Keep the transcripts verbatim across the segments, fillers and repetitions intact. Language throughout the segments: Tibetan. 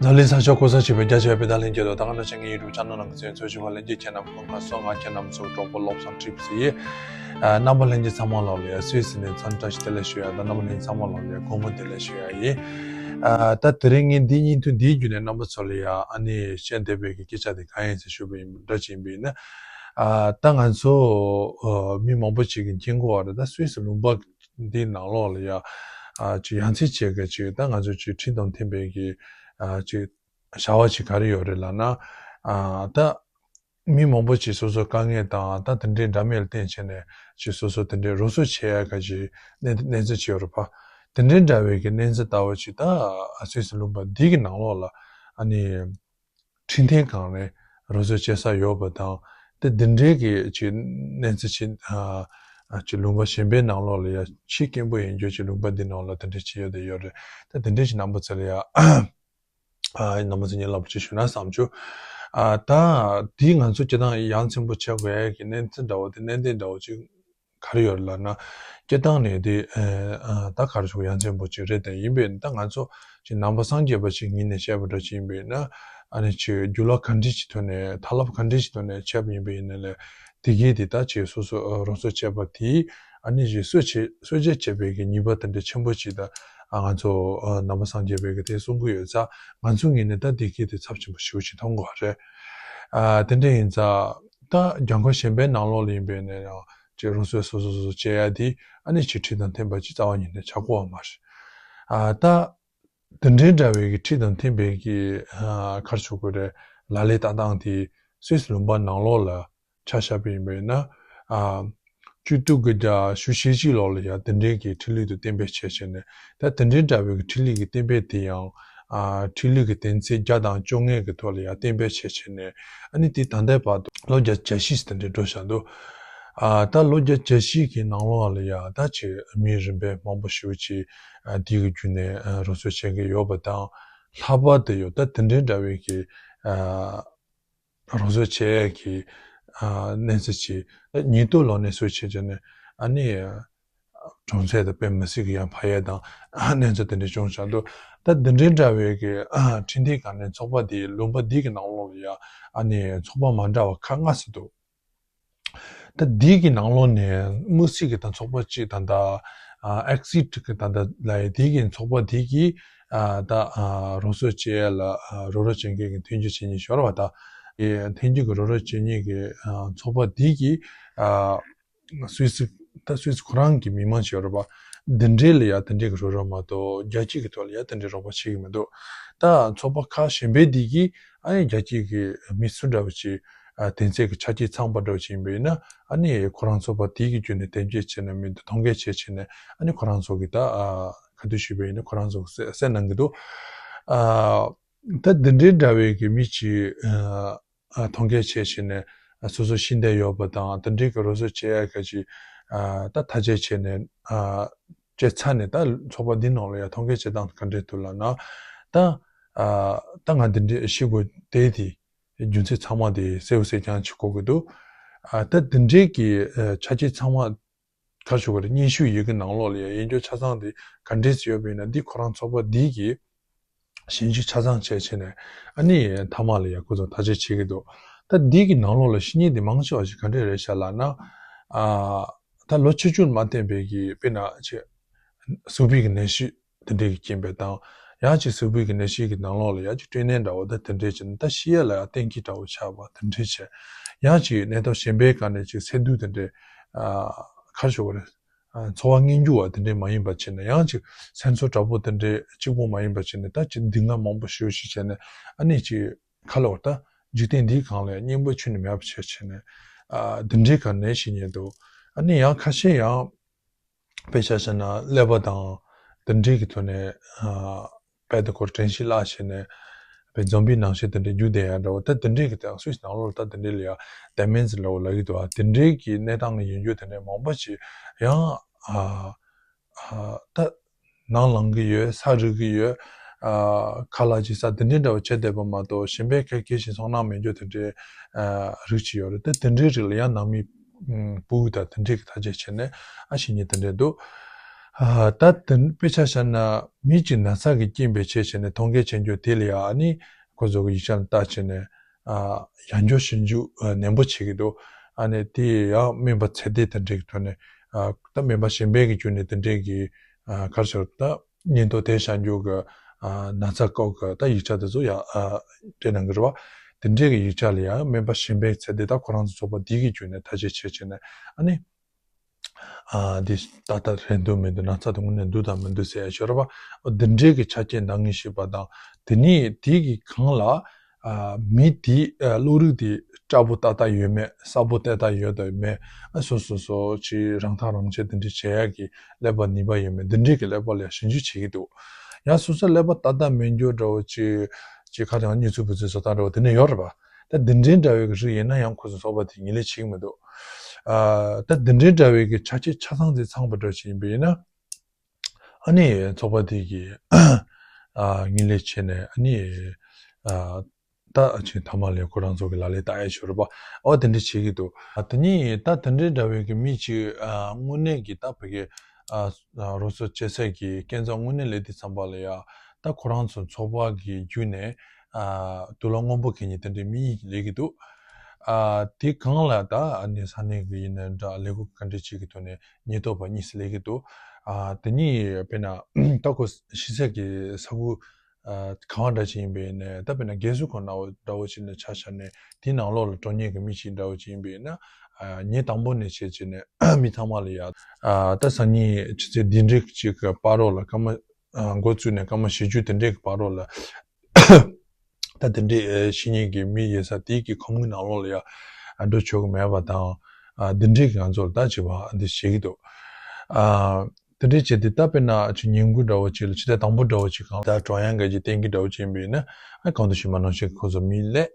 ད་ལན་ས་ཕྱོགས་གོ་ས་ཆེ་བའི་རྒྱ་ཆེ་བའི་བེ་ད་ལན་གྱི་དོ་ད་ག་ནང་བཞིན་ངའི་ཡུ་ཊུབ་ཆེ་ནལ་ནང་གི་ཚོན་ཚོད་ཞུ་བ་ལན་གྱི་ཁྱེད་རྣམས་ཁོང་ཁ་སོང་ང་ཁྱེད་རྣམས་ཚོ་གྲོགས་པོ་བློ་བཟང་ཁྲིད་སི་ཡིས། རྣམ་པ་ལྷན་རྒྱས་ཚང་མ་ལོག་ལ་ཡ་སུད་སི་ནས་འཚམས་བཀྲ་ཤིས་བདེ་ལེགས་ཞུ་ཡ་དང་རྣམ་པ་ལྷན་རྒྱས་ཚང་མ་ལོག་ལ་ཡ་དགོང་མོ་བདེ་ལེགས་ཞུ་ཡ་ཡིན། ད་དེ་རིང་ངས་འདི་བརྙན་ཐུང་འདིའི་བརྒྱུད་ནས་རྣམ་པ་ཚོ་ལ་ཡ་ཨ་ནི་བཤད་འདོད་པའི་གི་སྐད་ཆ་དེ་གང་ཡིན་ཟེར་ཞུ་བ་ཡིན་འདྲ་ཅིག་ཡིན་པ་ཡིན་ན། ད་ང་ཚོ་མི་མང་པོ་ཅིག་གི་མཁྱེན་གོ་བ་རེད། ད་སུད་སི་ལུང་པ་འདིའི་ནང་ལོགས་ལ་ཡ་ཅིག་ཡ་མཚན་ཆེ་གི་ཅིག་ད་ང་ཚོ་ཅིག་ཁྲིམས་དང་མཐུན་པའི་གི་ཅིག་བྱ་བ་ཅིག་ག་རེ་ཡོད་རེད་ལབ་ན། ཨ་ད་མི་མང་པོ་ཅིག་སོ་སོ་དཀའ་ངལ་དང་ད་དེ་འདྲའི་འདྲ་མིན་ལ་བརྟེན་བྱས་ནས་ཅིག་སོ་སོ་དེ་འདྲའི་རོགས་སྐྱོར་བྱེད་ཡ་ག་ཅིག་གནས་གནས་ཚུལ་ཅིག་ཡོད་རེད་པ། དེ་འདྲའི་འདྲ་བའི་གི་གནས་ཚུལ་ལྟ་བུ་ཅིག་ད་སུད་སི་ལུང་པ་འདི་གི་ནང་ལོགས་ལ་ཨ་ནི་ཁྲིམས་མཐུན་སྒང་ནས་རོགས་སྐྱོར་བྱེད་ས་ཡོད་པ་དང་། དེ་འདི་འདྲའི་གི་ཅིག་གནས་ཚུལ་ཅིག་ཨ་ཅིག་ལུང་པ་གཞན་པའི་ནང་ལོགས་ལ་ཡ་ཆེས་དཀོན་པོ་ཡིན་རྒྱུ་ཅིག་ལུང་པ་འདི་ནང་ལ་དེ་འདྲའི་ཅིག་ཡོད་དེ་ཡོད་རེད། ད་དེ་འདྲའི་ཅིག་རྣམ་པ་ཚོ་ལ་ཡ། ཨ་རྣམ་པ་ཚོ་ཉིད་ལ་ཅིག་ཞུ་ན་བསམ་བྱུང་། ཨ་ད་དེ་ང་ཚོ་སྤྱིར་བཏང་ཡ་མཚན་པོ་ཆགས་དགོས་ཡ་གི་གནས་ཚུལ་འདྲ་བོ་དེ་གནད་དོན་འདྲ་བོ་ཅིག་ག་རེ་ཡོད་རེད་ལབ་ན། སྤྱིར་བཏང་ནས་དེ་ཨ་ད་ག་རེ་ཞུ་ཡ་མཚན་པོ་ཅིག་རེད་དེ་ཡིན་པས་ད་ང་ཚོ་ཅིག་ནང་པ་སངས་རྒྱས་པ་ཅིག་ངོས་ནས་བཤད་པ་འདྲ་ཅིག་ཡིན་པས་ན། ཨ་ནི་ཅིག་རྒྱུ་ལོག་ག་འདྲ་ཅིག་ཐོག་ནས་ཐབས་ལམ་ག་འདྲ་ཅིག་ཐོག་ནས་བྱས་པ་ཡིན་པས་ཡིན་ན་ལས་དེ་གའི་དེ་ད་ཅིག་སོ་སོ་རོགས་སྐྱོར་བྱས་པ་དེ། ཨ་ནི་ཅིག་གསོ་བྱེད་གསོ་བྱེད་བྱེད་པའི་གི་ནུས་པ་དེ་འདྲ་ཆེན་པོ་ཅིག་ད་ང་ཚོ་ནང་པ་སངས་རྒྱས་པའི་གི་དེ་གསུང་གི་ཡོད་ཙང་ང་ཚོ་ངོས་ནས་ད་དེ་གའི་དེ་ཚབས་ཆེན་པོ་ཞེ་པོ་ཅིག་མཐོང་གི་ཡོད་རེད། ཨ་དེ་འདྲ་ཡིན་ཙང་ད་རྒྱལ་ཁབ་གཞན་པའི་ནང་ལོགས་ལ་ཡིན་པས་ན་ཡང་ཅིག་རོགས་སྐྱོར་སོ་སོ་སོ་སོ་བྱེད་ཡ་དེ་ཨ་ནི་ཅིག་ཁྲིམས་དང་མཐུན་པ་ཅིག་རྩ་བ་ཉིད་ནས་ཆགས་ཀྱི་ཡོད་མ་རེད། ཨ་ད། དེ་འདྲའི་འདྲ་བའི་གི་ཁྲིམས་དང་མཐུན་པའི་གི་ཨ་ག་རེ་ཞུ་དགོས་རེད། ལག་ལེན་བསྟར་སྟངས་དེ་སུད་སི་ལུང་པ་ནང་ལོགས་ལ་ཆ་བཞག་པ་ཡིན་པས་ན། ཨ་བཅུ་དྲུག་གི་རྒྱ་ཞུ་ཤེས་ཅིག་ལོག་ལ་ཡང་དེ་འདྲའི་གི་ཁྲིམས་ལུགས་དེ་གཏན་འབེབས་བྱས་བྱས་ནས། ད་དེ་འདྲའི་འདྲ་བའི་གི་ཁྲིམས་ལུགས་ཀྱི་གཏན་འབེབས་དེ་ཡང་ཨ་ཁྲིམས་ལུགས་ཀྱི་དོན་ཚན་བརྒྱ་དང་བཅོ་ལྔའི་གི་ཐོག་ལ་ཡང་གཏན་འབེབས་བྱས་བྱས་ནས། ཨ་ནི་དེ་ད་ལྟའི་བར་དུ་ལོ་བརྒྱ་བརྒྱད་ཅུ་དེ་འདྲའི་འགྲོ་བཞག་འདུག་ཨ་ད་ལོ་བརྒྱ་བརྒྱད་ཅུ་གི་ནང་ལོགས་ལ་ཡ་ད་ཅིག་མི་རིམ་པས་མང་པོ་ཞེ་པོ་ཅིག་ཨ་དེ་གི་བརྒྱུད་ནས་ཨ་རོགས་སྐྱོར་བྱེད་ཀྱི་ཡོད་པ་དང་། ལྷག་པར་དུ་ཡོད་ད་དེ་འདྲའི་འདྲ་བའི་གི་ཨ་རོགས་སྐྱོར་བྱེད་ཡས་ཀྱི་ཨ་གནས་ཚུལ་ཅིག་ད་ཉིས་སྟོང་ལོ་ནས་བཟུང་བྱས་བྱས་ནས་ཨ་ནི་གྲོང་གསེབ་དང་དཔེ་མི་སྲིད་ཀྱི་ཡང་འཕར་ཡས་དང་གནས་ཚུལ་དེ་འདྲ་བྱུང་བཞག་འདུག་ད་དེ་འདྲའི་འདྲ་བའི་གི་ཨ་ཁྲིམས་མཐུན་སྒང་ནས་ཚོགས་པ་དེ་ལུང་པ་དེ་གི་ནང་ལོགས་ལ་ཡ་ཨ་ནི་ཚོགས་པ་མ་འདྲ་བ་ཁག་ལྔ་ཙམ་འདུག་ད་འདི་གི་ནང་ལོགས་ནས་དམིགས་བསལ་གྱི་ད་ཚོགས་པ་གཅིག་ད་ད་ཨ་ཨེག་སི་ཊི་གི་ད་ད་ལ་ཡི་འདི་གི་ཚོགས་པ་འདི་གི་ཨ་ད་ཨ་རོགས་སྐྱོར་བྱེད་ཡ་ལ་ཨ་རོགས་རམ་བྱེད་མཁན་གྱི་མཐུན་འགྱུར་བྱེད་མཁན་ཞོར་བ་ད་ཨེ་མཐུན་འགྱུར་གྱི་རོགས་རམ་བྱེད་མཁན་གྱི་ཨ་ཚོགས་པ་འདི་གི་ཨ་སུད་སི་ད་སུད་སི་ཁོ་རང་གི་མི་མང་ཞིག་ཡོད་རེད་པ། འདི་འདྲའི་ལ་ཡ་དེ་འདྲའི་གི་རོགས་རམ་མ་གཏོགས་རྒྱལ་སྤྱི་གི་ཐོག་ལ་ཡ་དེ་འདྲའི་རོགས་པ་བྱེད་ཀྱི་མི་འདུག་ད་ཚོགས་པ་ཁག་གཞན་པའི་འདི་གི་ཨ་ནི་རྒྱལ་སྤྱི་གི་མི་སུ་འདྲ་བ་ཅིག་ཨ་དོན་ཚན་གྱི་ཆ་རྐྱེན་ཚང་པ་འདྲ་བ་ཅིག་ཡིན་པ་ཡིན་ན། ཨ་ནི་ཁོ་རང་ཚོགས་པ་དེ་གི་བརྒྱུད་ནས་དེབ་སྐྱེལ་བྱས་ནས་མི་འདུག་ཐོ་འགོད་བྱས་བྱས་ནས་ཨ་ནི་ཁོ་རང་ཚོ་གི་ད་ཨ་ག་དུས་ཞུས་པ་ཡིན་ན་ཁོ་རང་ཚོ་གི་སེ་སེ་གནང་གི་འདུག་ཨ་ད་འདི་འདྲའི་འདྲ་བའི་གི་མི་ཅིག་ཨ་ཨ་ཐོ་འགོད་བྱས་བྱས་ནས་ཨ་སོ་སོ་ཤེས་ལྡན་ཡོད་པ་དང་དེ་འདྲའི་གི་རོགས་སྐྱོར་བྱེད་ཡ་ག་ཅིག་ཨ་ད་ཐག་གཅོད་བྱས་ནས་ཨ་བྱས་ཚར་ནས་ད་ཚོགས་པ་འདི་ནང་ལ་ཡ་ཐོ་འགོད་བྱེད་སྟངས་ག་འདྲས་འདུག་ལབ་ན། ད་ཨ་ད་ང་འདི་འདྲའི་ཤེས་དགོས་དེ་དེ་རྒྱུ་མཚན་ཚང་མ་དེ་གསལ་པོ་གསལ་རྐྱང་ཅིག་གོ་གི་འདུག་ཨ་ད་འདི་འདྲའི་གི་ཨ་ཆ་རྐྱེན་ཚང་མ་ག་རེ་ཞུ་དགོས་རེད། སྙན་ཞུ་ཡི་གེ་ནང་ལོགས་ལ་ཡ་ཡིན་རྒྱུ་ཆ་ཚང་དེ་ག་འདྲས་སེ་ཡོད་པ་ཡིན་ན་འདི་ཁོ་རང་ཚོགས་པ་འདི་གི་ཞིབ་འཇུག་ཆ་ཚང་བྱས་བྱས་ནས་ཨ་ནི་མཐའ་མ་ལ་ཡ་ཁོ་ཚོ་ཐག་གཅོད་བྱེད་ཀྱི་འདུག་ད་འདི་གི་ནང་ལོགས་ལ་བཤད་མཁན་དེ་མང་ཆེ་བ་ཞིག་ག་འདྲས་རེད་ཤག་ལབ་ན། ཨ་ད་ལོ་ཆུང་ཆུང་མ་བསྟན་པའི་གི་དཔེར་ན་ཆེ་གཟུགས་པོའི་གི་ནད་གཞི་དེ་འདྲའི་གི་རྐྱེན་པས་དང་། ཡང་ཅིག་གཟུགས་པོའི་གི་ནད་གཞི་གི་ནང་ལོགས་ལ་ཡང་ཅིག་སྐྲན་ནད་འདྲ་བོ་ད་དེ་འདྲའི་ཅིག་ད་ཤི་ཡ་ལ་ཡང་གཏན་འཁེལ་འདྲ་བོ་ཆགས་པ་དེ་འདྲའི་བྱས། ཡང་ཅིག་གནས་སྟངས་གཞན་པའི་སྒང་ནས་ཅིག་ཚེ་སྡུག་དེ་འདྲའི་ཨ་ག་རེ་ཞུ་དགོས་རེད། ཨ་འཚོ་བ་སྙིང་རྒྱུ་བ་དེ་འདྲའི་མ་ཡིན་པ་བྱས་ནས། ཡང་ཅིག་སེམས་ཚོར་དྲག་པོ་དེ་འདྲའི་གཅིག་པོ་མ་ཡིན་པ་བྱས་ནས། ད་ཅིག་སྡུག་བསྔལ་མང་པོ་ཞེ་པོ་ཞིག་བྱས་ནས་ཨ་ནི་ཅིག་ཁ་ལོ་ད་འཇིག་རྟེན་འདིའི་སྒང་ལ་ཡང་སྙིང་པོ་ཁྱོན་ནས་མེད་པ་བྱས་བྱས་ནས། ཨ་དེ་འདྲའི་སྒང་ནས་ཤི་མཁན་འདུག་ཨ་ནི་ཡང་ཁ་ཤས་ཡང་དཔེ་ཆ་བཞག་ན་ཀླད་པ་དང་དེ་འདྲའི་གི་ཐོག་ནས་ཨ་དཔལ་དུ་འཁོར་དྲན་ཤེས་བརླག་བྱས་ནས་དཔེ་འཛོམས་པའི་ནང་བཞིན་དེ་འདྲའི་རྒྱུག་བསྡད་ཡ་འདྲ་བོ། ད་དེ་འདྲའི་གི་དེ་སུད་སི་ནང་ལོགས་ལ་ད་དེ་འདྲའི་ལ་ཡ་ཌེ་མེན་ཛི་འདྲ་བོ་ལབ་ཀྱི་འདུག་ཨ་དེ་འདྲའི་གི་གནས་སྟངས་ལ་ཡོད་རྒྱུ་དེ་འདྲའི་མང་པོ་ཅིག་ཡང་ཨ་ཨ་ད་ནང་ལངས་ཀྱི་ཡོད། ས་རུལ་གྱི་ཡོད། ཨ་ཁ་ལག་ཅིག་ཟ་དེ་འདྲའི་འདྲ་བོ་བྱས་བསྡད་པ་མ་གཏོགས་གཞན་པའི་ག་གེ་ཞིག་སོང་ན་མེད་རྒྱུ་དེ་འདྲའི་ཨ་རིགས་ཅིག་ཡོད་རེད། ད་དེ་འདྲའི་རིགས་ལ་ཡང་ནང་མི་ཨུམ་སྤུ་གུ་དང་དེ་འདྲའི་གི་ཐག་གཅོད་བྱས་ནས་ཨ་ཤི་མཁན་དེ་འདྲའི་འདུག་ཨ། ད་དེ་དཔེ་ཆ་བཞག་ན་མི་གཅིག་ན་ཚ་གི་རྐྱེན་པས་བྱས་བྱས་ནས་མཐོང་གལ་ཆེ་རྒྱུ་དེ་ལ་ཡང་ཨ་ནི་ཁོ་ཚོ་གི་ཡིག་ཆ་ལ་བལྟས་བྱས་ནས། ཨ། ཡང་བསྐྱར་ཞིབ་འཇུག་ཨ་ནན་པོ་བྱེད་ཀྱི་འདུག་ཨ་ནི་དེ་ཡང་སྨན་པ་ཚད་ལྡན་དེ་འདྲའི་གི་ཐོག་ནས། ཨ། ད་སྨན་པ་གཞན་པའི་གི་བརྒྱུད་ནས་དེ་འདྲའི་གི། ཨ། ག་རེ་ཟེར། ད་ཉེན་རྟོག་དེ་བཞག་རྒྱུ་གི། ཨ། ན་ཚ་སྐོར་གི་ད་ཡིག་ཆ་དེ་ཚོ་ཡང་ཨ་སྤྲད་གནང་གི་རེད་བ། དེ་འདྲའི་གི་ཡིག་ཆ་ལ་ཡང་སྨན་པ་གཞན་པའི་ཚད་ལྡན་ད་ཁོ་རང་ཚོ་ཚོགས་པ་འདི་གི་བརྒྱུད་ནས་ཐག་གཅོད་བྱས་བྱས་ནས་ཨ་ནི། ཨ། འདི་ཏག་ཏག་རེད་འདུག་མི་འདུག་ན་ཚ་དེ་དངོས་གནས་འདུག་དང་མི་འདུག་ཟེར་ཡ་ཤོར་བ། འདི་འདྲའི་གི་ཆ་རྐྱེན་འདང་ངེས་ཤེས་པ་དང་། དེ་ནས་དེ་གི་སྒང་ལ། ཨ། མི་དེ་ཨ་བློ་རིག་དེ་སྐྲག་པོ་ཏག་ཏག་ཡོད་མེད། གསལ་པོ་ཏག་ཏག་ཡོད་དང་མེད། ཨ། སོ་སོ་སོ་ཅིག་རང་ཐག་རང་བཅད་དེ་འདྲ་བྱེད་ཡ་གི་ཀླད་པ་ནུས་པ་ཡོད་མེད། འདི་འདྲའི་གི་ཀླད་པ་ལ་ཞིབ་འཇུག་བྱེད་ཀྱི་འདུག་ཡང་སོ་སོ་ཀླད་པ་ཏག་ཏག་མེད་རྒྱུ་འདྲ་བོ་ཅིག་ཅིག་ཁ་དང་གཉིད་ཚུགས་བུ་ཚུགས་བཟོ་སྟངས་འདྲ་བོ་དེ་འདྲ་ཡོད་རེད་པ། ད་འདི་འདྲའི་འདྲ་བའི་གི་རིགས་ཡིན་ན་ཡང་ཁོ་ཚོ་ཚོགས་པ་དེ་ངོས་ལེན་བྱེད་ཀྱི་མི་འདུག་ཨ། ད་འདི་འདྲའི་འདྲ་བའི་གི་ཆ་རྐྱེན་ཆ་ཚང་དེ་ཚང་པ་འདྲ་ཞིག་ཡིན་པ་ཡིན་ན། ཨ་ནི་ཚོགས་པ་དེ་གི་ཨ་ངོས་ལེན་བྱས་ནས། ཨ་ནི་ཨ་ད་ཅིག་མཐའ་མ་ལ་ཁོ་རང་ཚོ་གི་ལག་ལེན་བསྟར་ཡ་ཤོར་བ། ཨོ། དེ་འདྲ་བྱེད་ཀྱི་འདུག་ཨ། དེ་ནས་ད་དེ་འདྲའི་འདྲ་བའི་གི་མི་གཅིག་ཨ་དངོས་གནས་ཀྱི་ད་བོད་ཀྱི་ཨ་རོགས་ཚོ་བྱེད་སའི་གི་སྐྱོན་འཛུགས་དངོས་གནས་ལས་དེ་ཚང་པ་ལ་ཡ། ད་ཁོ་རང་ཚོ་ཚོགས་པ་གི་བརྒྱུད་ནས་ཨ་དུག་ལོག་སྔོན་པོ་གྱོན་མཁན་དེ་འདྲའི་མི་གཉིས་སླེབས་ཀྱི་འདུག་ཨ། དེ་སྒང་ལ་ད་ཨ་ནི་ས་གནས་ཀྱི་ཡིན་ན་འདྲ། ལས་ཁུངས་ག་འདྲ་ཅིག་གི་ཐོག་ནས་ཉེན་རྟོག་པ་གཉིས་སླེབས་ཀྱི་འདུག་ཨ། དེ་གཉིས་དཔེར་ན་ད་ཁོ་ཤི་ཚད་ཀྱི་ས་ཁུལ་ཨ་གང་འདྲ་ཅིག་ཡིན་པ་ཡིན་ནའི། ད་དཔེར་ན་རྒྱལ་ས་ཁོངས་འདྲ་བོ་ཅིག་ནས་ཆ་བཞག་ནས་དེའི་ནང་ལོགས་ལ་འགྲོ་མཁན་གྱི་མི་ཞིག་འདྲ་བོ་ཅིག་ཡིན་པ་ཡིན་ན། ཨ། ཉིན་དང་པོ་ནས་བྱས་བྱས་ནས་མི་ཚང་མ་ལ་ཡ། ཨ། ད་སང་ཉིན་ཆུ་ཚོད་འདི་འདྲའི་ཅིག་གི་བར་རོ་ལ་སྐར་མ། ཨ། འགོ་བཙུགས་ནས་སྐར་མ་བཞི་བཅུ་དེ་འདྲའི་གི་བར་རོ་ལ། ད་དེ་འདྲའི་ཨ་ཤི་མཁན་གྱི་མི་ཡོད་ས་དེའི་གི་ཁོམ་གི་ནང་ལོགས་ལ་ཡ། ཨ། འགྲོ་ཆོག་གི་མེད་པ་དང་། ཨ། དེ་འདྲའི་གི་ང་ཚོ་ལ་ད་བྱེད་པ་འདི་བྱེད་ཀྱི་འདུག་ཨ། དེ་འདྲའི་བྱས་ཏེ་ད་དཔེར་ན་ཅིག་ཉིན་གུང་འདྲ་བོ་ཅིག་ལ་ཆུ་ཚོད་དང་པོ་འདྲ་བོ་ཅིག་སྒང་ད་ཀྲོང་ཡང་གི་ཅིག་བསྟན་གྱི་འདྲ་བོ་ཅིག་ཡིན་པ་ཡིན་ན། ཨ། གང་དུ་ཞུས་པ་ནང་བཞིན་ཁོ་ཚོ་མི་སླེབས།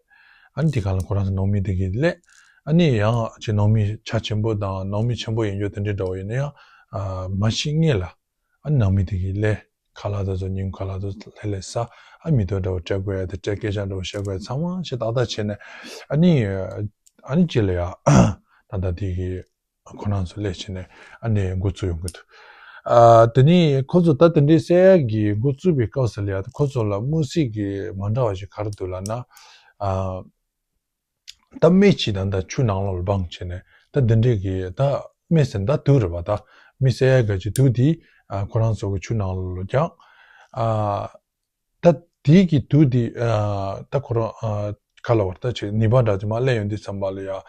ཨ་ནི་དེ་ག་ལ་ཁོ་རང་ཚོ་ནང་མི་དེ་གི་སླེབས། ཨ་ནི་ཡང་ཅིག་ནང་མི་ཆ་ཆེན་པོ་དང་ནང་མི་ཆེན་པོ་ཡིན་རྒྱུ་དེ་འདྲའི་འདྲ་བོ་ཡིན་ན་ཡང་། ཨ། མ་ཤི་སྔོན་ལ། ཨ། ནང་མི་དེ་གི་ལས་ཁ་ལག་དེ་ཚོ་ཉིན་ཁ་ལག་དེ་ཚོ་ལྷས་ལྷས་ཟ། ཨ། མེ་ཏོག་འདྲ་བོ་སྤྲད་དགོས་ཡ་དེ་སྤྲད། སྐད་ཆ་འདྲ་བོ་བཤད་དགོས་ཡ་ཚང་མ་ཞིག་ཏག་ཏག་བྱས་ནས། ཨ་ནི། ཨ་ནི་རྗེས་ལ་ཡ་ད་ལྟ་དེ་གི་ཁོ་རང་ཚོ་སླེབས་བྱས་ནས་ཨ་ནི་འགོ་བཙུགས་ཡོང་གི་འདུག་ཨ། དེ་ནས་ཁོ་ཚོ་ད་དེ་འདྲའི་སེ་ཡ་གི་འགོ་བཙུགས་པའི་སྐབས་སུ་ལ་ཡ་ཁོ་ཚོ་ལ་དམིགས་བསལ་གྱི་མ་འདྲ་བ་ཞིག་ག་རེ་འདུག་ལབ་ན། ཨ། ད་སྨན་ཅིག་ད་ལྟ་ཆུ་ནང་ལོགས་ལ་སྦངས་བྱས་ནས། ད་འདི་འདྲའི་གི་ད་སྨན་ཟེར་ན་ད་དུག་རེད་པ། ད་མི་བསད་ཡ་གི་དུག་དེ། ཨ། ཁོ་རང་ཚོ་གི་ཆུ་ནང་ལོགས་ལ་བརྒྱབ། ཨ། ད་དེ་གི་དུག་དེ། ཨ། ད་ཁོ་རང་། ཨ། ག་ལབ་དགོས་རེད། ད་ཅིག་ནུས་པ་འདྲ་ཅིག་མར་སླེབས་ཡོང་དུས་ཙམ་པ་ལ་ཡ། ཨ།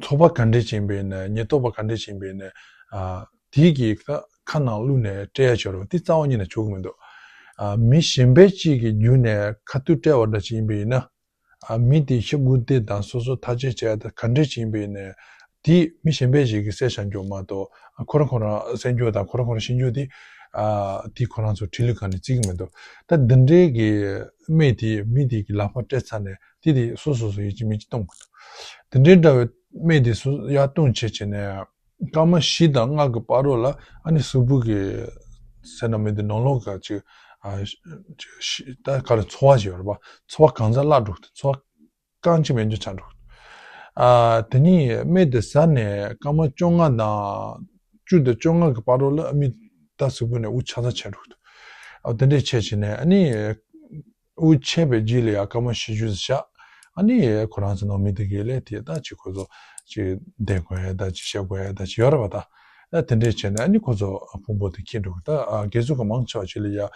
ཚོགས་པ་ག་འདྲས་ཅིག་ཡིན་པ་ཡིན་ནའི། ཉེན་རྟོག་པ་ག་འདྲས་ཅིག་ཡིན་པ་ཡིན་ནའི། ཨ། དེ་གི་ཁ་ནང་བླུགས་ནས་སྤྲད་ཡ་བྱས་རུང་དེ་རྩ་བ་ཉིད་ནས་ཆོག་གི་མི་འདུག་ཨ། མི་གཞན་པ་ཅིག་གི་བརྒྱུད་ནས་ཁ་ཐུག་སྤྲད་པ་འདྲ་ཅིག་ཡིན་པ་ཡིན་ན། ཨ། མི་དེ་ཤི་དགོས་དེ་དང་སོ་སོ་ཐག་གཅོད་བྱས་ཡ་དེ་ག་འདྲས་ཅིག་ཡིན་པ་ཡིན་ནའི། དེ་མི་གཞན་པ་ཞིག་གིས་བསད་བཞག་རྒྱུ་མ་གཏོགས། ཨ། ཁོ་རང་ཁོ་རང་བསད་རྒྱུ་དང་ཁོ་རང་ཁོ་རང་ཤི་རྒྱུ་དེ། ཨ། དེ་ཁོ་རང་ཚོ་ཁྲིམས་ལུགས་སྒང་ནས་བརྩི་གི་མི་འདུག་ད་འདི་འདྲའི་གི་སྨན་དེ་མི་དེ་གི་ལག་པ་སྤྲད་ཚར་ནས་དེ་དེ་སོ་སོ་སོ་ཡིན་གཅིག་མིན་གཅིག་གཏོང་དགོས་འདུག་དེ་འདྲའི་འདྲ་བའི་སྨན་དེ་སོ་ཡར་བཏུང་བྱས་བྱས་ནས། སྐར་མ་བཞི་དང་ལྔ་གི་བར་རོ་ལ་ཨ་ནི་གཟུགས་པོ་གི་ཟེར་ན་མི་འདུག་ནང་ལོགས་ག་ཅིག་ཨ། ཅིག་ཤི་ད་ག་རེ་ཚོར་བ་ཞིག་ཡོད་རེད་པ། ཚོར་བ་གང་ཚ་བརླག་འགྲོ་གི་འདུག་ཚོར་བ་རྐང་གཅིག་མེད་རྒྱུ་ཆགས་འགྲོ་གི་འདུག་ཨ། དེ་ནས་སྨན་དེ་ཟ་ནས་སྐར་མ་བཅོ་ལྔ་དང་བཅུ་དང་བཅོ་ལྔ་གི་བར་རོ་ལ་ཨ་མི་ད་གཟུགས་པོ་ནས་དབུགས་ཆག་ཚ་ཆགས་འགྲོ་གི་འདུག་ཨ། དེ་འདྲས་བྱས་བྱས་ནས་ཨ་ནི། དབུགས་ཆད་པའི་རྗེས་ལ་ཡང་སྐར་མ་བཞི་བཅུ་ཙམ་བཞག་ཨ་ནི་ཁོ་རང་ཚོ་ནང་མི་དེ་གས་ལས་དེ་ད་ཅིག་ཁོ་ཚོ་ཅིག་བསྡད་དགོས་ཡ་ད་ཅིག་བཤད་དགོས་ཡ་ད་ཅིག་ཡོད་རེད་པ། ད་ད་དེ་འདྲས་བྱས་ནས་ཨ་ནི་ཁོ་ཚོ་ཕུང་པོ་དེ་འཁྱེར་འགྲོ་གི། ད་ཨ་རྒྱལ་ཚོགས་ཀྱི་མང་ཆེ་བ་ཅིག་ལ་ཡ་ཨ་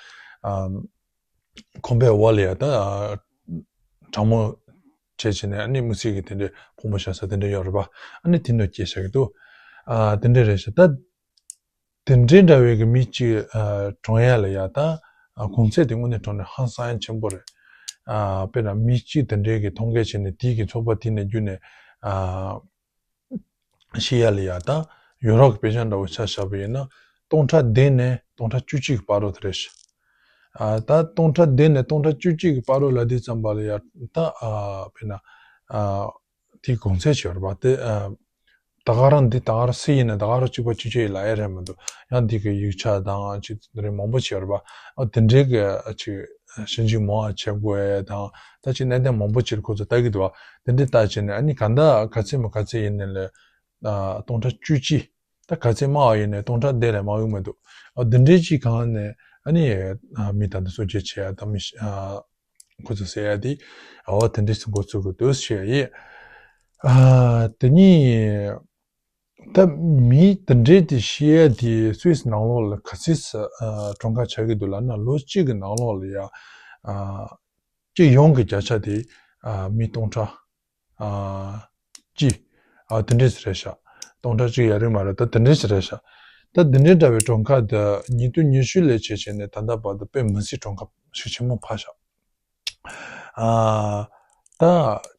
ཁང་པའི་འོག་ལ་ཡ་ད་ཨ་གྲང་མོ་བྱས་བྱས་ནས་ཨ་ནི་དམིགས་བསལ་གྱི་དེ་འདྲས་ཕུང་པོ་བཞག་ས་དེ་འདྲས་ཡོད་རེད་པ། ཨ་ནི་དེ་ནང་སྐྱེལ་བཞག་གི་འདུག་ཨ་དེ་འདྲས་རེད་ཤག་ད། དེ་འདྲའི་འདྲ་བའི་གི་མི་གཅིག་ཨ་གྲོངས་ཡ་ལ་ཡ་ད་ཨ་གོང་ཚད་དེ་དངོས་གནས་དྲང་གནས་ཧང་སང་ཡ་ཆེན་པོ་རེད། ཨ་དཔེར་ན་མི་གཅིག་དེ་འདྲའི་གི་མཐོང་གལ་ཆེ་ནས་དེའི་གི་ཚོགས་པ་དེ་ནས་བརྒྱུད་ནས་ཨ་ཤི་ཡ་ལ་ཡ་ད་ཡོ་རོབ་ཀྱི་དཔེ་ཆ་འདྲ་བོ་ཆ་བཞག་པ་ཡིན་ན་སྟོང་ཕྲག་བདུན་ནས་སྟོང་ཕྲག་བཅུ་གཅིག་གི་བར་རོ་དེ་རེད་ཤག་ཨ་ད་སྟོང་ཕྲག་བདུན་ནས་སྟོང་ཕྲག་བཅུ་གཅིག་གི་བར་རོ་ལ་དེ་ཙམ་པ་ལ་ཡ་ད་ཨ་དཔེར་ན་ཨ། དེའི་གོང་ཚད་ཅིག་ཡོད་རེད་པ། དེ་ཨ་ད་ག་རང་འདི་ད་ག་རང་སུ་ཡིན་ན་ད་ག་རང་གཅིག་པ་གཅིག་རྐྱང་ཡིན་ལབ་ཡ་རེད་མི་འདུག་ཡང་འདི་གི་ཡིག་ཆ་དང་ཅིག་རེ་མང་པོ་ཅིག་ཡོད་རེད་པ། ཨ་དེ་འདྲའི་གི་ཨ་ཅིག་ཞིབ་འཇུག་མང་བ་བྱེད་དགོས་ཡ་དང་ད་ཅིག་གནད་དོན་མང་པོ་ཅིག་ཁོ་ཚོ་ལྟ་གི་འདུག་པ། དེ་འདྲའི་ལྟ་བྱས་ནས་ཨ་ནི་གང་ལྟར་ག་ཚད་མ་ག་ཚད་ཡིན་ནའི་ལས་ཨ་སྟོང་ཕྲག་བཅུ་གཅིག་ད་ག་ཚད་དམའ་བ་ཡིན་ནའི་སྟོང་ཕྲག་དེ་ལས་མང་གི་མི་འདུག་ཨ་འདི་འདྲའི་ཅིག་སྒང་ནས་ཨ་ནི་ཨ་མི་ད་ལྟ་གསོ་སྐྱོང་བྱེད་ཡ་ད་མི་ཤི་ཨ་ཁོ་ཚོ་ཟེར་ཡ་དེ་ཨ་བ་དེ་འདྲས་སུ་འགོ་ཚུགས་དགོས་འདུག་ཞུ་ཡ་ཡིན། ཨ་དེ་ནི་ད་མི་དེ་འདྲས་དེ་ཤི་ཡ་དེ་སུད་སི་ནང་ལོགས་ལ་ག་ཚོད་ཨ་གྲངས་ཀ་ཆགས་ཀྱི་འདུག་ལབ་ན་ལོ་གཅིག་གི་ནང་ལོགས་ལ་ཡ་ཨ་སྤྱི་ཡོངས་ཀྱི་བརྒྱ་ཆ་དེ་ཨ་མི་སྟོང་ཕྲག་ཨ་གཅིག་ཨ་དེ་འདྲས་རེད་ཤག་སྟོང་ཕྲག་གཅིག་ཡ་རེད་མ་རེད། ད་དེ་འདྲས་རེད་ཤག་ད་དེ་འདྲས་འདྲ་བའི་གྲངས་ཀ་དེ་ཉིས་སྟོང་ཉི་ཤུ་ལས་བྱས་བྱས་ནས་ད་ལྟ་བར་དུ་དཔེ་མི་སྲིད་གྲངས་ཀ་ཤུགས་ཆེན་མོ་འཕར་ཤག་ཨ་ད་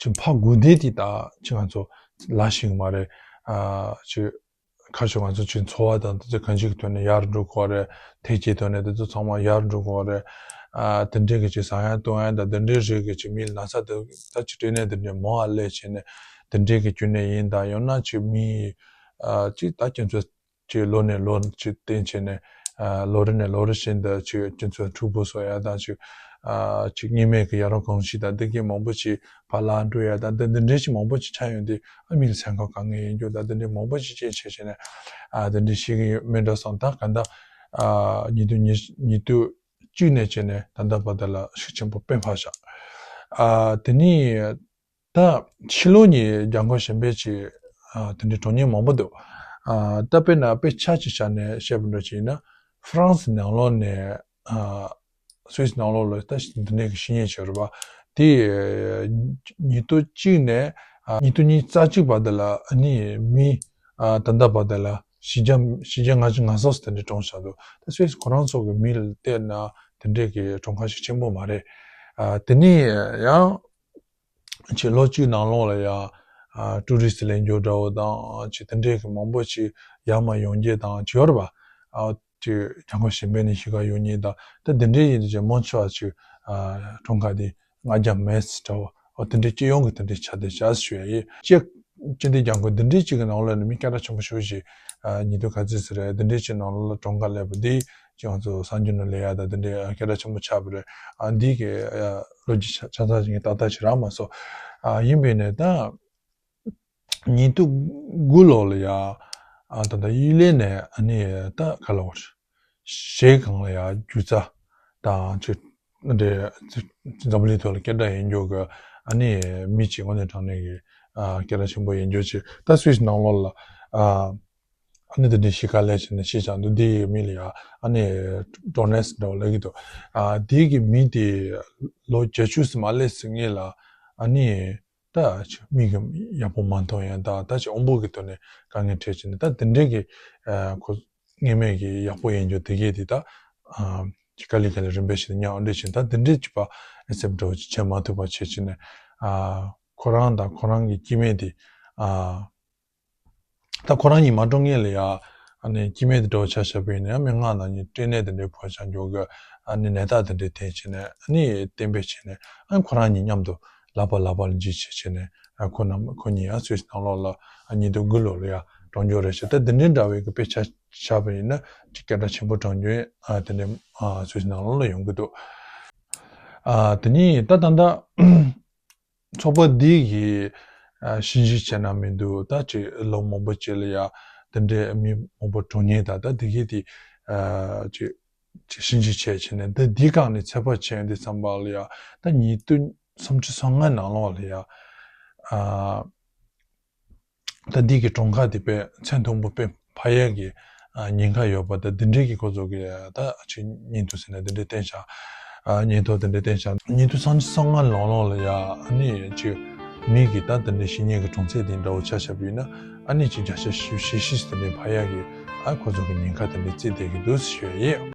ཅིག་འཕར་དགོས་དེ་དེ་ད་ཅིག་ང་ཚོ་ལ་ཞིག་མ་རེད། ཨ་ཅིག་ཁ་ཤས་ང་ཚོ་ཅིག་འཚོ་བ་དང་དེ་ཚོ་གང་ཅིའི་ཐོག་ནས་ཡར་འགྲོ་དགོས་རེད། ཐེག་ཆེན་ཐོག་ནས་དེ་ཚོ་ཚང་མ་ཡར་འགྲོ་དགོས་རེད། ཨ་དེ་འདྲས་ཀྱི་ཅིག་ཟ་ཡ་འཐུང་ཡ་དང་དེ་འདྲས་རིགས་ཀྱི་ཅིག་མི་ལ་ན་ཚ་དེ་ད་ཅིག་སྤྲད་ནས་དེ་འདྲས་མོ་ཨ་ལས་བྱས་ནས་དེ་འདྲས་ཀྱི་རྒྱུ་ནས་ཡིན་ད་ཡང་ན་ཅིག་མི་ཨ་ཅིག་ད་ཁྱེད་ཚོ་ཅིག་ལོ་ནས་ལོ་ཅིག་བརྟན་བྱས་ནས་ཨ་ལོ་རེ་ནས་ལོ་རེ་བཞིན་དུ་ཅིག་ཁྱེད་ཚོ་འཁྲུག་པོ་བཟོ་ཡ་དང་ཅིག་ཨ་ཅིག་གཉིས་མེད་ཀྱི་ཡ་རབས་གོམས་གཤིས་དང་དེ་གའི་མང་པོ་ཅིག་ཕར་ལ་འགྲོ་ཡ་དང་དེ་འདི་འདྲའི་ཅིག་མང་པོ་ཅིག་ཆགས་ཡོང་དུས་ཨ་མི་ལ་སེམས་ཁམས་དཀའ་ངལ་ཡོང་རྒྱུ་དང་དེ་འདྲའི་མང་པོ་ཅིག་རྐྱེན་བྱས་བྱས་ནས་ཨ་དེ་འདྲའི་ཤི་གི་ཡོད་མེད་འདྲ་སོང་། ད་ག་ད་ཨ་ཉིས་སྟོང་ཉི་ཉིས་སྟོང་གཅིག་ནས་བྱས་ནས་ད་ལྟ་བར་དུ་ལ་ཤུགས་ཆེན་པོ་དཔེ་འཕར་ཤག་ཨ་དེ་ནི་ད་ཕྱི་ལོགས་ནས་རྒྱལ་ཁབ་གཞན་པའི་ཅིག་ཨ་དེ་འདྲའི་གྲངས་ཉུང་མང་པོ་འདུག་ཨ་ད་དཔེར་ན་དཔེ་ཆ་ཅིག་བཞག་ནས་བཤད་པ་འདྲ་ཅིག་ཡིན་ན་ཧྥ་རན་སི་ནང་ལོགས་ནས་ཨ་སུད་སི་ནང་ལོགས་ལ་ད་འདི་ནས་ཀྱི་ཤི་ཉེན་ཆེ་རུ་བ་དེ་ཉིས་སྟོང་གཅིག་ནས་ཨ་ཉིས་སྟོང་ཉི་ཤུ་རྩ་གཅིག་བར་དུ་ལ་ཨ་ནི་མི་ཨ་ད་ལྟ་བར་དུ་ལ་བཞི་བརྒྱ་བཞི་བརྒྱ་ལྔ་བཅུ་ང་གསུམ་དེ་འདྲའི་གྲངས་བཞག་འདུག་ད་སུད་སི་ཁོ་རང་ཚོ་གི་མི་ལ་བལྟས་ན་དེ་འདྲའི་གི་གྲངས་ཀ་ཞིག་ཆེན་པོ་མ་རེད། ཨ་དེ་ནས་ཡང་ཅིག་ལོ་གཅིག་ནང་ལོགས་ལ་ཡང་ཨ་ཊུ་རི་སི་ལེན་རྒྱུ་འདྲ་བོ་དང་ཅིག་དེ་འདྲའི་གི་མང་པོ་ཅིག་ཡར་མར་ཡོང་རྒྱུ་དང་ཅིག་ཡོད་རེད་པ། ཨ་ཅིག་རྒྱལ་ཁབ་གཞན་པ་ནས་ཤི་ཁ་ཡོང་མཁན་དང་ད་དེ་འདྲའི་ཡིན་དུས་ཅིག་མང་ཆེ་བ་ཅིག་ཨ་གྲངས་ཀ་དེ་ལྔ་བརྒྱ་མེད་འདྲ་བོ་ཨ་དེ་འདྲའི་སྤྱི་ཡོངས་ཀྱི་དེ་འདྲའི་ཆ་དེ་བཞག་ཞུ་ཡ་ཡིན། སྤྱི་སྤྱི་བདེ་རྒྱལ་ཁབ་དེ་འདྲའི་ཅིག་གི་ནང་ལོགས་ནས་མི་སྐད་གྲགས་ཆེན་པོ་ཞེ་པོ་ཅིག་ཨ་ཉིས་སྟོང་ག་ཚོད་ཙམ་རེད་དེ་འདྲའི་ཅིག་ནང་ལོགས་ལ་གྲངས་ཀ་སླེབས་པ་དེ་ཅིག་ང་ཚོ་གསར་འགྱུར་ནང་ལས་ཡ་དང་དེ་འདྲའི་སྐད་གྲགས་ཆེན་པོ་ཆགས་པ་རེད། ཨ་འདི་གི་ཨ་ལོ་རྒྱུས་ཆ་ཆ་ཚང་ཞིག་གི་ཏག་ཏག་ཅིག་རག་མ་སོང་། ཨ་ཡིན་པས་ནས་ད་ཉིས་སྟོང་དགུ་ལོ་ལ་ཡ་ཨ་ད་ད་ཡུལ་ལས་ནས་ཨ་ནི་ད་ག་ལ་བར་གཞས་སྒང་ལ་ཡ་སྒྱུ་རྩལ་དང་ཅིག་འདྲའི་འཛམ་གླིང་ཐོག་ལ་སྐད་གྲགས་ཡོད་རྒྱུ་གི་ཨ་ནི་མི་གཅིག་དངོས་གནས་དྲང་གནས་ཀྱི་ཨ་སྐད་གྲགས་ཆེན་པོ་ཡོད་རྒྱུ་ཅིག་ད་སུད་སི་ནང་ལོགས་ལ་ཨ་ཨ་ནི་དེ་འདྲའི་གཞིས་ཀ་ལས་བྱས་ནས་ཤི་ཆགས་འདུག་འདི་ཡི་མི་ལ་ཡ་ཨ་ནི་ཌོ་ནེ་སི་འདྲ་བོ་ལབ་ཀྱི་འདུག་ཨ་དེ་གི་མི་དེ་ལོ་བརྒྱད་ཅུ་ཙམ་མ་སླེབས་ཟིན་ངེས་ལ་ཨ་ནི་ད་ཅིག་མིག་གི་ཡག་པོ་མ་མཐོང་ཡ་ད་ད་ཅིག་དབང་པོ་གི་ཐོག་ནས་དཀའ་ངལ་འཕྲད་བྱས་ནས་ད་དེ་འདྲའི་གི་ཨ་ཁོ་ངེས་མེད་ཀྱི་ཡག་པོ་ཡིན་རྒྱུ་དེ་གས་དེ་ད་ཨ་ཅིག་ག་ལེ་ག་ལེ་རིམ་པས་བྱས་ནས་ཉམས་འདྲེས་བྱས་ནས་ད་དེ་འདྲའི་ཅིག་པ་ཨེ་སེབ་འདྲ་བོ་ཅིག་བྱེད་མ་ཐུབ་པ་བྱས་བྱས་ནས་ཨ་ཁོ་རང་དང་ཁོ་རང་གི་སྐྱེ་དམན་དེ་ཨ་ད་ཁོ་རང་གཉིས་མ་འགྲོ་སྔོན་ལ་ཡ་ཨ་ནི་སྐྱེ་དམན་དེ་འདྲ་བོ་ཆ་བཞག་པ་ཡིན་ན་ཡང་མི་ལྔ་ནང་གཉིས་སྐྲན་ནད་དེ་འདྲའི་ཕོག་ཆགས་འགྱོ་གི་ཨ་ནི་ནད་རྟགས་དེ་འདྲའི་ཐོན་བྱས་ནས་ཨ་ནི་གཏན་འབེབས་བྱས་ནས་ཨ་ནི་ཁོ་རང་གཉིས་མཉམ་དུ་ལག་པ་ལག་པ་ལ་འཇིགས་བྱས་བྱས་ནས་ཨ་ཁོ་རྣམས་ཁོ་གཉིས་ཡང་སུད་སི་ནང་ལོགས་ལ་ཨ་ཉིས་སྟོང་དགུ་ལོ་ལ་ཡ་གྲོངས་འགྱོ་རེད་ཤག་ད་དེ་འདྲའི་འདྲ་བའི་གི་དཔེ་ཆ་བཞག་པ་ཡིན་ན་ཅིག་སྐད་གྲགས་ཆེན་པོ་གྲངས་ཉུང་ཨ་དེ་འདྲའི་ཨ་སུད་སི་ནང་ལོགས་ལ་ཡོང་གི་འདུག་ཨ་དེ་ནས་ད་ད་ལྟ་ཚོགས་པ་འདི་གིས་ཨ་ཞིབ་འཇུག་བྱས་ན་མི་འདུག་ད་ཅིག་ལོ་མང་པོ་ཅིག་ལ་ཡ་དེ་འདྲའི་མི་མང་པོ་གྲོངས་མཁན་དང་ད་དེ་གི་དེ་ཨ་ཅིག་ཅིག་ཞིབ་འཇུག་བྱས་བྱས་ནས་ད་འདི་སྒང་ནས་ཚོད་དཔག་བྱས་ཡོང་དུས་ཙམ་པ་ལ་ཡ་ད་ཉིས་སྟོང་སུམ་ཅུ་སོ་ལྔ་ནང་ལོགས་ལ་ཡ་ཨ་ད་འདི་གི་གྲངས་ཀ་དེ་དཔེ་ཚད་མཐོན་པོ་དཔེ་འཕར་ཡས་ཀྱི་ཨ་ཉེན་ཁ་ཡོད་པ་དང་དེ་འདྲའི་གི་ཁོ་ཚོ་གི་ད་ཅིག་སྙན་ཐོ་ཟེར་ན་དེ་འདྲའི་བསྟན་བཞག་ཨ་སྙན་ཐོ་དེ་འདྲའི་བསྟན་བཞག་ཉིས་སྟོང་སུམ་ཅུ་སོ་ལྔ་ལོ་ལོ་ལ་ཡ་ཨ་ནི་ཅིག་མི་གི་ད་དེ་འདྲའི་ཤི་ཉེན་གི་གྲངས་ཚད་དེ་འདྲ་བོ་ཆ་བཞག་པ་ཡིན་ན་ཨ་ནི་ཅིག་བརྒྱ་ཆ་བཞི་བཅུ་ཞེ་བཞི་དེ་འདྲའི་འཕར་ཡས་ཀྱི་ཨ་ཁོ་ཚོ་གི་ཉེན་ཁ་དེ་འདྲའི་བརྩིས་བསྡད་ཀྱི་འདུག་ཞུ་ཡས་ཡིན།